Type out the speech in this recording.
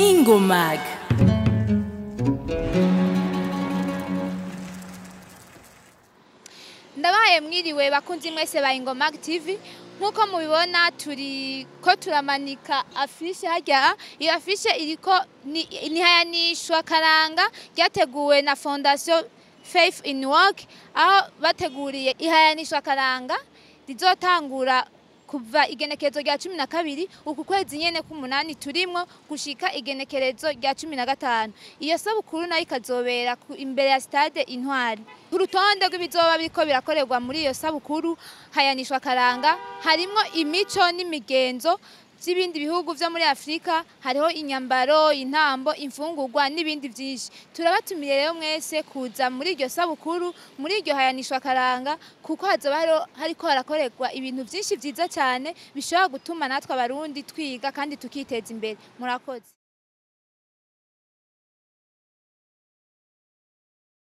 Ingomag. Ndabahaye mwiriwe bakunzi mwese ba Ingomag TV. Nkuko mubibona turi ko turamanika afishe harya. Iyo afishe iriko nihayanishwa karanga ryateguwe na Fondation Faith in Work, aho bateguriye ihayanishwa karanga rizotangura kuva igenekerezo rya 12 uku kwezi nyene k'umunani turimwo gushika igenekerezo rya 15. Iyo sabukuru nayo ikazobera imbere ya stade Intwari. Ku rutonde rw'ibizoba biriko birakorerwa muri iyo sabukuru hayanishwa karanga harimwo imico n'imigenzo by'ibindi bihugu vyo muri Afrika, hariho inyambaro, intambo, imfungurwa n'ibindi vyinshi. Turabatumiye rero mwese kuza muri iryo sabukuru, muri iryo hayanishwa karanga, kuko hazoba hariko harakorerwa ibintu vyinshi vyiza cyane bishobora gutuma natwe abarundi twiga kandi tukiteza imbere. Murakoze.